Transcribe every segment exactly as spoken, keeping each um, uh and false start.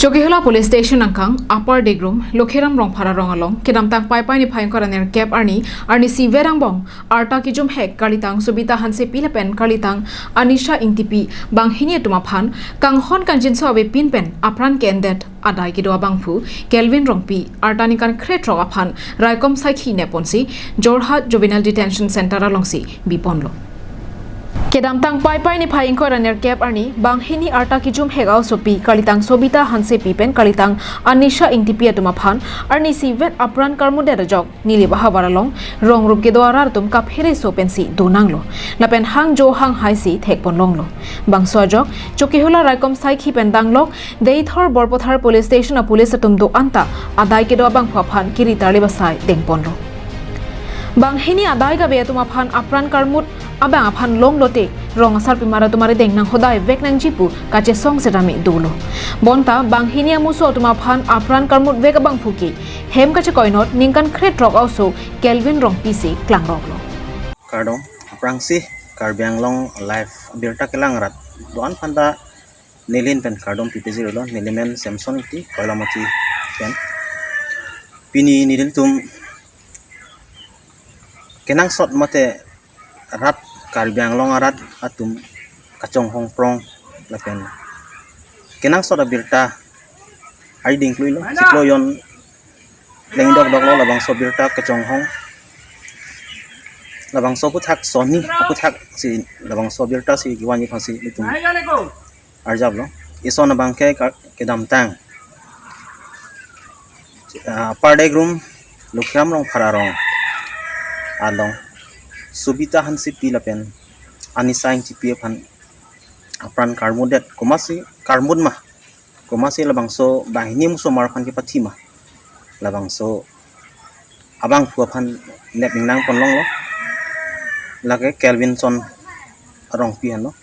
Chokihola Police Station angkang, Upper Degrum, Lokhiram Rongphar arong along, kedamtang Paipai niphai ingkoi ra nerkep arni, arnisi vet angbong arta kejum hek, karlitang Sobita Hansepi lapen karlitang Anisha Ingtipi banghini atum aphan kanghon kangjinso avepin pen apran ke-endet adai kedo abangphu Kelvin Rongpi, arta ningkan krethrok aphan raikom saikhi nepponsi Jorhat Juvenile Detention Center alongsi biponlo. Kedamtang Paipai niphai ingkoi ra nerkep arni, banghini arta kejum hek a-osopi karlitang Sobita Hansepi pen karlitang Anisha Ingtipi atum aphan arnisi vet apran karmutdet ajok Nilip ahavar along rong rup kedo arat atum kaphereso pensi donanglo. Lapen hangjo hanghaisi thekponlonglo. Bangso ajok Chokihola raikom saikhi pen danglok Deithor Borpathar Police Station a-police atum do-an ta adai kedo abangphu aphan kiri tarlip asai dengponlo. Banghini adai kabe atum aphan apran karmut abang aphan longlote rong asarpimar atum arideng nanghodai vek nangji pu kachesong setame dolo. Bonta banghini amuso atum aphan apran karmut vek abangphu ke hem kachekoinot ningkan krethrok a-oso Kelvin Rongpi si klangroklo. Kardom, aphrangsi Karbi Anglong Live abirta kelang rat do-an aphanta neli ahin pen kardom pipejirlo. Neli men Samson Ingti, Koilamati pen. Pini nelitum kenangsot mate rat, Karbi Anglong arat atum kachonghong prong lapen kenangsot abirta arideng kluilo, chiklo jon lengdok doklo labangso abirta kachonghong. Labangso aphuthak sonni aphuthak si labangso abirta si kevanji aphansi nelitum arjaplo. Ison abangke ka-, kedamtang, ah, Upper Degrum Lokhiram Rongphar arong along Sobita Hansepi lapen Anisha Ingtipi aphan apran karmutdet, komatsi karmut ma, komatsi labangso banghini amuso mar aphan kepathi ma, labangso abangphu aphan nep ingnang ponlonglo. Lake Kelvinson Rongpi henlo.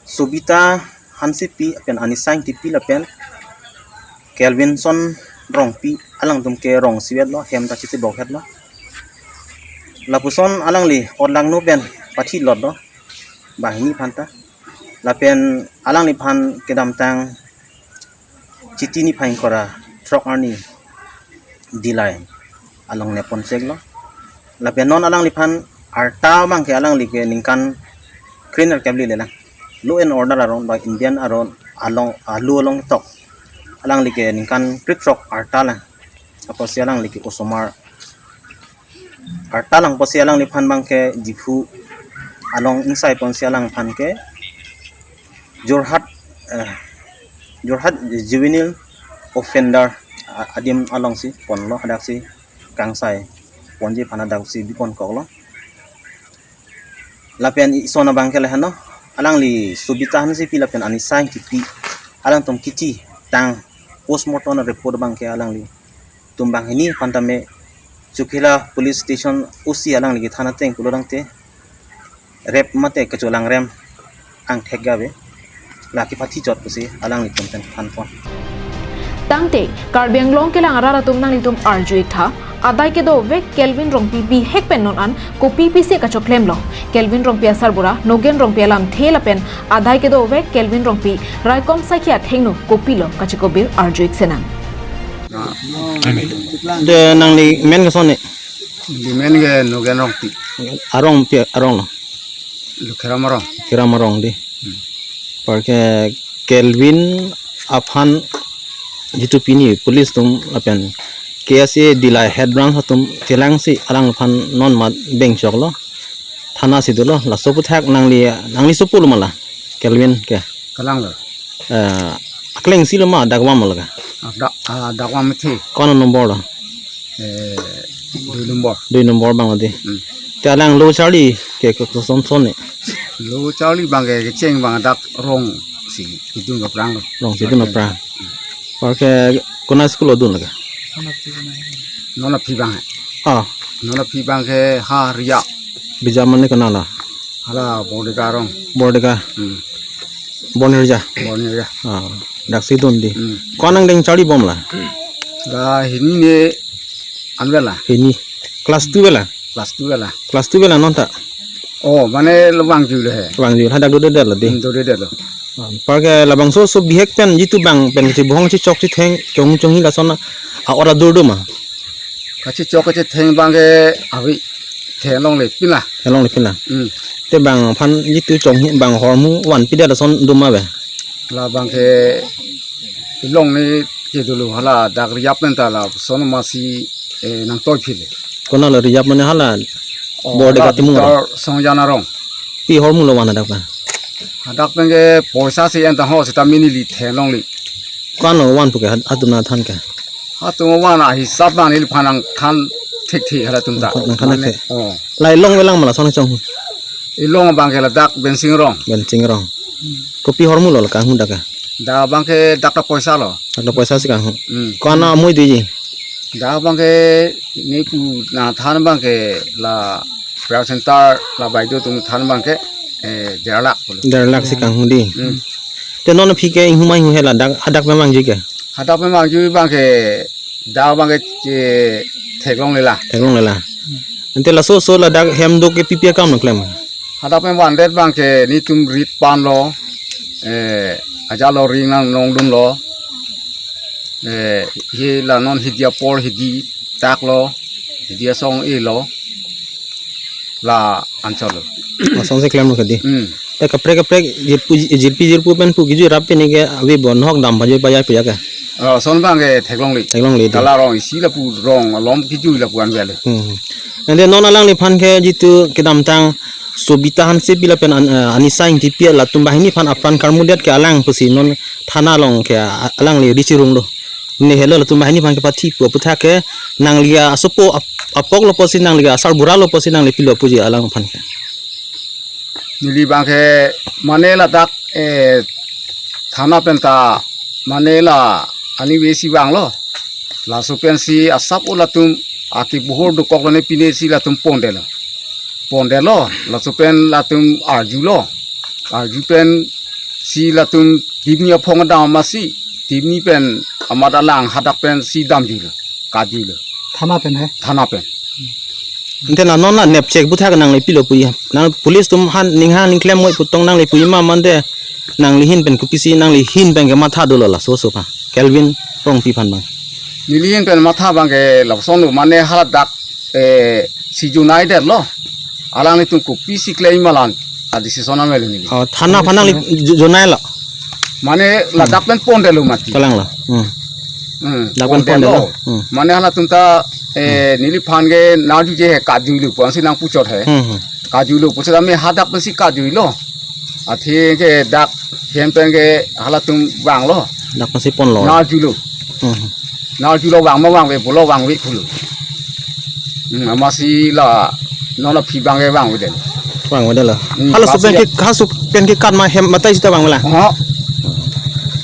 Sobita Hansepi lapen Anisha Ingtipi lapen Kelvinson Rongpi alangtum ke rong isivetlo, hem ta chesibokhetlo. Lapuson alangli potlangno pen pathilotlo banghini aphanta. Lapen alangliphan kedamtang Chiti niphai ingkoi ra throk arni Dillai along neppon cheklo. Lapen non alangliphan arta abangke alangli ke ningkan kre nerkep le lang. Law and order aron ba Indian aron along, a-law along tok alangli ke ningkan krethrok arta lang. Apotsi alangli ke osomar arta lang apotsi alangliphan abangke Diphu along ingsai ponsi alangphan ke Jorhat, eh, Jorhat Juvenile Offender, ah, adim alongsi ponlo, hadaksi kangsai ponji aphan hadaksi biponkoklo. Lapen ison abangke lahenlo, alangli Sobita Hansepi lapen Anisha Ingtipi alangtum kithi tang postmortem report abangke alanglitum banghini aphanta me Chokihola Police Station O C alangli ke thana ateng pulo tangte rape mate kacholangrem angthek ga ave, lake pathi chot pusi alanglitum pen thanpon. Tangte Karbi Anglong kelang arat atum nanglitum arju-ik tha, adai kedovek Kelvin Rongpi bihek pen non an kopi pisi kachoklemlo. Kelvin Rongpi asarbura Nogen Rongpi alamthe lapen adai kedovek Kelvin Rongpi raikom saikhi athengno kopilo kachekobir arju-ik senang. De nangli men ke sonni? Neli men ke Nogen Rongpi. Arong pi arong lo? Lokhiram arong. Lokhiram arong di. Hmm. Apar ke Kelvin aphan jitu pini police atum lapen K S A Dillai head branch atum kelangsi alangphan non mat bengchoklo. Thana si dolo, laso aphuthak nangli, nangli sopo lo ma la Kelvin ke? Kalanglo. Eh, akleng si lo ma, dak vam lo ka? Ah, dak, ah, dak vam thi. Ko-an number lo? Eh, dui number. Dui number abang lo di. Hmm. Te alang lo charli ke, ke, ke son son ni. Lo charli abangke, kecheng abang dak rong si kedun aphrang lo. Rong si kedun aphrang. Apar ke konat school lo dun lo ka? Non aphi abang he. Ah. Non aphi abangke ha Ria. Bija mane konat la? Hala Bordeka arong. Bordeka. Hmm. Bonirja. Bonirja. Ah, daksi dun di. Hmm. Ko-an angdeng charlibom la? La hini ne anvet la. Hini. Class two ave la? Class two ave la. Class two ave la non ta? Oh, mane lo vangju le he. Vangju, hadak dodedetlo di. Hmm, dodedetlo. Anparke labangso oso bihek pen jitu bang pen kachebohong chechok chetheng chong chonghi lason a-or adur do ma? Kachechok kachetheng abangke ave, theklongle pin la. Theklongle pin la. Hmm. Te bang aphan jitu chonghi bang hormu vanpidet lason do ma ave? Labangke ilong ni kedolo hala dak Rejap pen ta lason amatsi, eh, nangtoi phile. Konat lo Rejap mane hala? Oh, bor de hala katimung Doctor Songjan Arong. Pi hormu lo van hadak pen? Hadak pen ke poisa si enta ho seta mini li theklongle. Ko-an lo van pu ke hat-, hatum nangthan ke? Hatum van ahisap abang neliphan nangthan thekthe halatum ta. Nangthan thekthe. Mane, oh. La ilong avelang ma lason chong? Ilong abangke ladak Bensing Rong. Bensing Rong. Kopi hormu lo la kanghu dak ke? Dak abangke dak ta poisa lo. Dak ta poisa si kanghu. Hmm. Ko-an amoi doji? Dak abangke nepu nangthan abangke la private center la baideo atum than abangke, eh, der lakh pulo. Der lakh si kanghu dei. Hmm. Te non aphi ke inghumai hu he ladak, hadak pen vangji ke? Hadak pen vangji abangke dak abangke che theklongle la. Theklongle la. Ante laso oso ladak hem do ke pi pi akam nangklem? Hadak pen vandet abangke netum rit pan lo, eh, ajat lo ring nang nongdun lo, eh, he la non hidi apor hidi tak lo, hidi asong e lo, la anchot lo. Asong si klem lo ke dei. Hmm. Te kaprek kaprek jirpo, jirpi jirpo pen pu kejui rap pini ke ave bo, nahok dam pajui pajai puya ke? Oh, lason abangke theklongle. Theklongle dei. Kala rong isi lapu rong alom kejui lapu an avelo. Hmm. Ante non alangliphan ke jitu kedamtang Sobita Hansepi lapen An-, eh, Anisa Ingtipi latum banghini aphan apran karmudet ke alang pusi non thana along ke a-, alangli ri chirung do. Ne helo latum banghini aphan kepathi pu aputhak ke nangli asopo ap-, apok lo pusi, nangli asarbura lo pusi nangli pilo puji alangphan ke? Neli abangke mane ladak, eh, thana pen ta mane la ani ave si vanglo. Laso pensi asap o latum akebohor dokok lo ne pine si latum pondetlo. Pondetlo, laso pen latum arjulo. Arju pensi latum timni aphong dam amatsi, timni pen amat alang hadak pensi damjuilo. Katjuilo. Thana pen he? Thana pen. Ante la non la nepchek aputhak nangli pilo puji? Nang police atum aphan ning hang ning klem moi pu tong nangli puji ma mante nangli ahin pen kopisi, nangli ahin pen kematha dolo laso oso aphan, Kelvin Rongpi aphan abang? Neli ahin pen matha abangke lapuson lo, mane haladak, eh, si junai detlo. Alanglitum kopisi klem ma la a-decision an avelo neli. Oh, thana aphan nangli ju-, junai lo? Mane ladak pen pondetlo mati. Kalang lo. Hmm. Hmm, dak pen pondetlo. Pondetlo. Hmm. Mane halatum ta, eh, neliphan ke nangjuije he, katjuilo pu ansi nangpuchot he. Hmm, hmm. Katjuilo pusi tame hadak pensi katjuilo. Athe ke dak hem pen ke halatum vanglo. Dak pensi ponlo. Nangjuilo. Hmm, hmm. Nangjuilo, vang ma vangve pulo, vangve pulo. Hmm, amatsi la non aphi abangke vangvedet. Vangvedet lo. Hmm, halaso pen ke, halaso pen ke kat ma hem batai sita vangve la? Oh.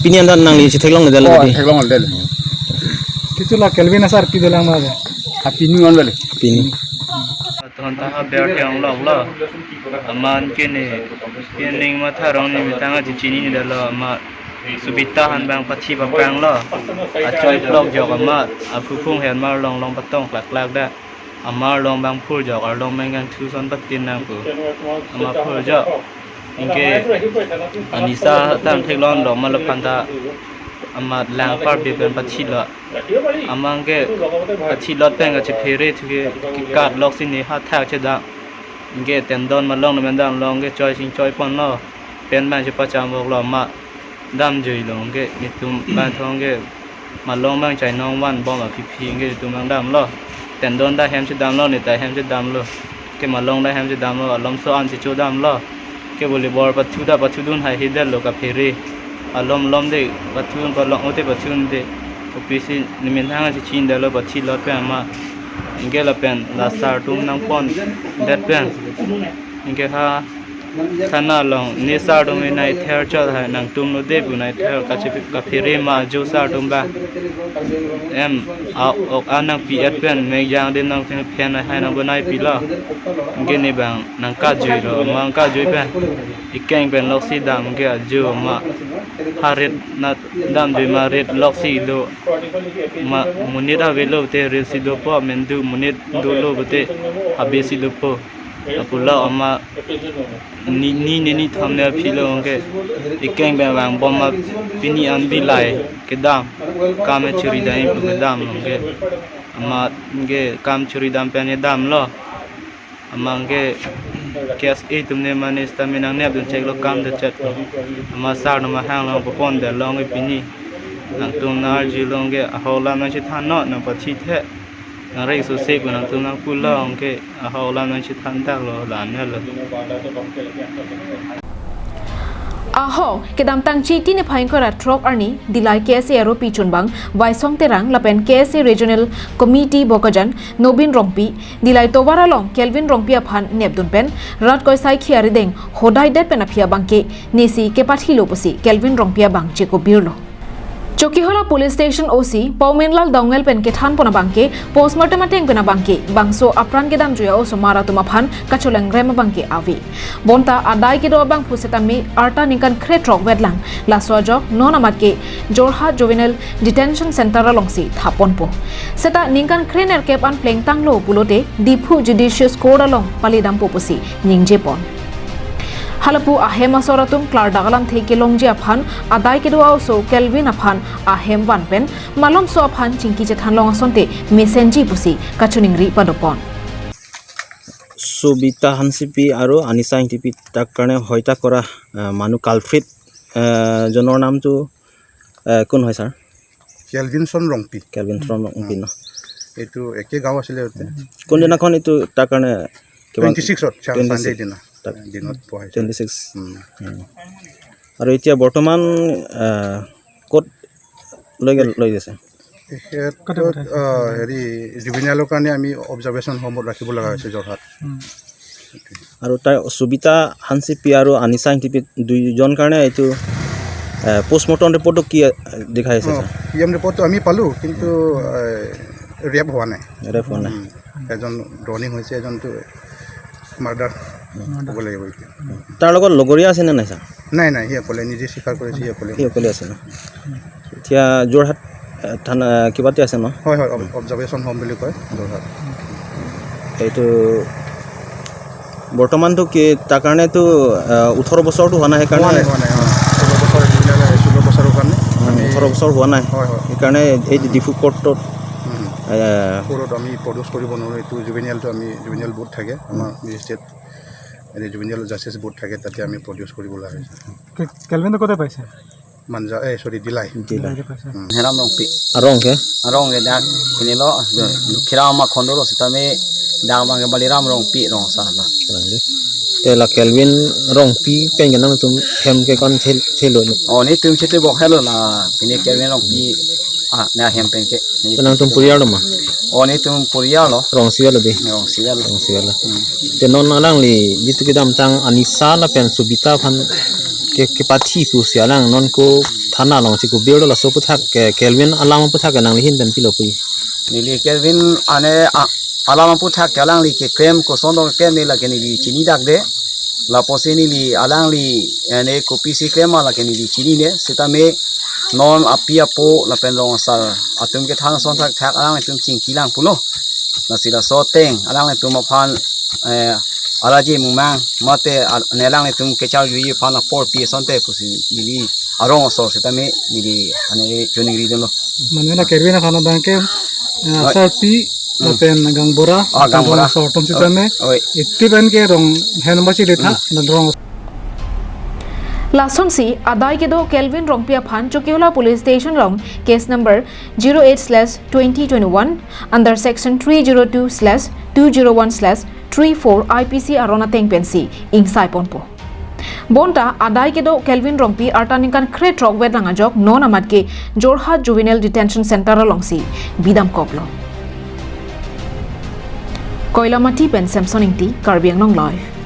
Pini anta nangli si theklongledetlo? Oh, dei. Theklongledetlo. Jitu la Kelvin asarpi dolang ma dei? Apini an avelo. Apini. Thon ta ha ber ke ong lok lo. Amat ke ne, ke ning matha rong ni mitang aji chinidetlo amat. Sobita aphan abang pathi paprang lo. Achoi plok jok amat. Aphuphung hen mar long long patong klak klak da. Amar long abang phurjok, arlong mengkang thu son patin nang pu. Amar phurjok. Anke Anisa tang theklong do ma laphanta amat lang parbi pen pathilot. Amat anke pathilot pen kachephere thu ke kekat loksi ne hathak chedam. Anke tendon malong na mendam long ke choi sing choi ponlo. Pen abang chepacham voklo amat. Damjuilo anke netum abang thong ke malong abang chainong vanbom aphi aphi anke netum abang damlo. Tendon ta hem chedamlo, ne ta hem chedamlo. Ke malong ta hem chedamlo, alomso an chechodamlo. Ke volleyball pathu ta pathudun haihedetlo kaphere. Alom lom de pathudun, palong o te pathudun de. Kopisi nemen thang chechinidetlo pathilot pen amat. Anke lapen la sar atum nangpondet pen. Anke ha thana along ne sar atum nai ther chot hai nangtum lo de pu nai ther kache kaphere ma jo sar atum ba. Em, a ok a nangpi-et pen mek jang de nangthengphen hai nangbonaipilo. Anke ne abang nangkajuilo, ma nangkajui pen. Ikeng pen loksi dam anke ajo ma. Ha rit na damjui ma rit loksi do. Ma monit avelo te rit si dopo, mendu monit dolo pute habe si dopo. Lapulo ama ni ni ni ni thamne aphi lo ke ikeng bang bang bom ma pini an Dillai kedam kam churi dai pu kedam lo ke ama ke kam churi dam pen kedam lo ama ke K S A atum ne mane stamina nep dun chek lo kam de chet lo ama sar no ma hang lo popon de long ke pini nangtum na arju lo ke ahok lam nang chethan no nang pathi the nang rek so se ku nangtum nang pu lo ke ahok lam nang chethan dak lo la ne lo. Ahok kedamtang Chiti niphai ingkoi ra throk arni Dillai K S A aropi chunbang Vaisong Terang lapen K S A Regional Committee Bokajan Nobin Rongpi Dillai tovar along Kelvin Rongpi aphan nepdun pen rat koisai khi arideng hodai det pen aphi abangke nesi kepathi lo pusi Kelvin Rongpi abang chekobir lo. Chokihola Police Station O C Paumenlal Doungel pen kethan pon abangke postmortem ateng pen abangke bangso apran kedamjui a-osomar atum aphan kacholangrem abangke ave. Bonta adai kedo abangphu setame arta ningkan krethrok vetlang laso ajok non amat ke Jorhat Juvenile Detention Center alongsi thapponpo. Seta ningkan krenerkep an plengtanglo pulote Diphu Judicious Court along palidampo pusi ningjepon. Halapu ahem asor atum klardak alamthe kelongji aphan adai kedo a-oso Kelvin aphan ahem van pen malomso aphan chingki chethan long asonte mesenji pusi kachiningri padopon. সুবিতা হানচিপি আৰু আনিছা ইংতিপি, তাক কাৰণে হত্যা কৰা, আহ, মানুহ কালফ্ৰিট, আহ, জনৰ নামটো, আহ, কোন হয় ছাৰ? কেলভিনছন ৰংপি। কেলভিনছন ৰংপি ন? এইটো একে গাঁও আছিলে ইয়াতে। কোনদিনাখন এইটো তাৰ কাৰণে কিবা টুৱেণ্টি ছিক্সত, ছান-, টুৱেণ্টি ছিক্স। ছানডে দিনা। তাক দিনত পোৱা হৈছে। Twenty six. উম। উম। আৰু এতিয়া বৰ্তমান, আহ, ক'ত লৈ গ'ল, লৈ গৈছে? তেখেতক, ক'তে পঠাইছে? আহ, হেৰি, জুভেনাইলৰ কাৰণে আমি অবজাৰ্ভেশ্যন হোমত ৰাখিব লগা হৈছে যোৰহাট। উম। আৰু তাৰ সুবিতা হানচিপি আৰু আনিছা ইংতিপি দুইজন কাৰণে এইটো, আহ, পোষ্টমৰ্টম ৰিপৰ্টটো কি, আহ, দেখাই আছে, অ, ছাৰ? পি এম ৰিপৰ্টটো আমি পালোঁ, কিন্তু, আহ, ৰেপ হোৱা নাই। ৰেপ হোৱা নাই। উম। এজন ড্ৰাউনিং হৈছে, এজনটো মাৰ্ডাৰ মাৰ্ডাৰ। হ'ব লাগিব এতিয়া। তাৰ লগত লগৰীয়া আছেনে নাই, ছাৰ? নাই, নাই, সি অকলে নিজে স্বীকাৰ কৰিছে, সি অকলে। সি অকলে আছে ন? এতিয়া যোৰহাট, এ, থানা কিবাতে আছে ন? হয়, হয়, অব-, অবজাৰ্ভেশ্যন হোম বুলি কয়, যোৰহাট। এইটো বৰ্তমানটো কি, তাৰ কাৰণেতো, আ, ওঠৰ বছৰটো হোৱা নাই, সেইকাৰণে হোৱা নাই, হোৱা নাই, অ। ষোল্ল বছৰ, ষোল্ল বছৰৰ কাৰণে অ, আমি ওঠৰ বছৰ হোৱা নাই। হয়, হয়। সেইকাৰণে এই ডিফু কৰ্টত উম। এ, কৰ্টত আমি প্ৰডিউচ কৰিব নোৱাৰোঁ, এইটো জুভেনিয়েলটো আমি, জুভেনিয়েল বৰ্ড থাকে, আমাৰ মেজিষ্ট্ৰেট, এনে জুভেনিয়েল জাষ্টিচ বৰ্ড থাকে, তাতে আমি প্ৰডিউচ কৰিব লগা হৈছে। কে-, কেলভিনটো ক'তে পাইছে? Manja, eh, sorry, Dillai. Dillai. Dillai paisa. Hmm. Heram Rongpi. Arong ke? Arong ke dak ini lo, Dukhiram akhondu lo sitame dak abang ke Baliram Rongpi rong sa lo. Arong ke. Te la Kelvin Rongpi pen ke nangtum hem ke kon chel-, chelo ni? Oh, netum chetebok helo la, pini Kelvin Rongpi, ah, na hem pen ke. Nangtum puriar lo ma? Oh, netum puriar lo. Rongsi ave lo dei. Rongsi ave lo. Rongsi ave lo. Hmm. Te non alangli jitu kedamtang Anisa lapen Subita aphan ke, kepathi pusi alang non ko thana along chekobir lo, laso aphuthak ke Kelvin alam aphuthak ke nangli ahin pen pilo pu-i? Neli Kelvin ane a-, alam aphuthak ke alangli keklem koson dong keklem ne lake neli chini dak de. Lapusi neli alangli ane kopisi klem ma lake neli chinine. Sitame non api apo lapen rong asar atum kethan ason thakthak alangtum chingki lang pulo. Lasi laso ateng alangtum aphan, eh, araje mumang mate al-, ne alangtum kecharjuji aphan apor pi asonte pusi neli arong asor sitame neli ane choningri dunlo. Mane la Kelvin aphan abang ke, eh, oi. Asarpi, hmm, lapen Gangbura, ah, lapen Gangbura. Rong asor atum sitame, oi. Iti pen ke rong hen bachi detha, hmm, dan rong. Lasonsi adai kedo Kelvin Rongpi aphan Chokihola Police Station along case number zero eight slash twenty twenty-one under section three zero two slash two zero one slash three four I P C aron ateng pensi ingsai ponpo. Bonta adai kedo Kelvin Rongpi arta ningkan krethrok vetlang ajok non amat ke Jorhat Juvenile Detention Center alongsi bidam koklo. Koilamati pen Samson Ingti, Karbi Anglong Live.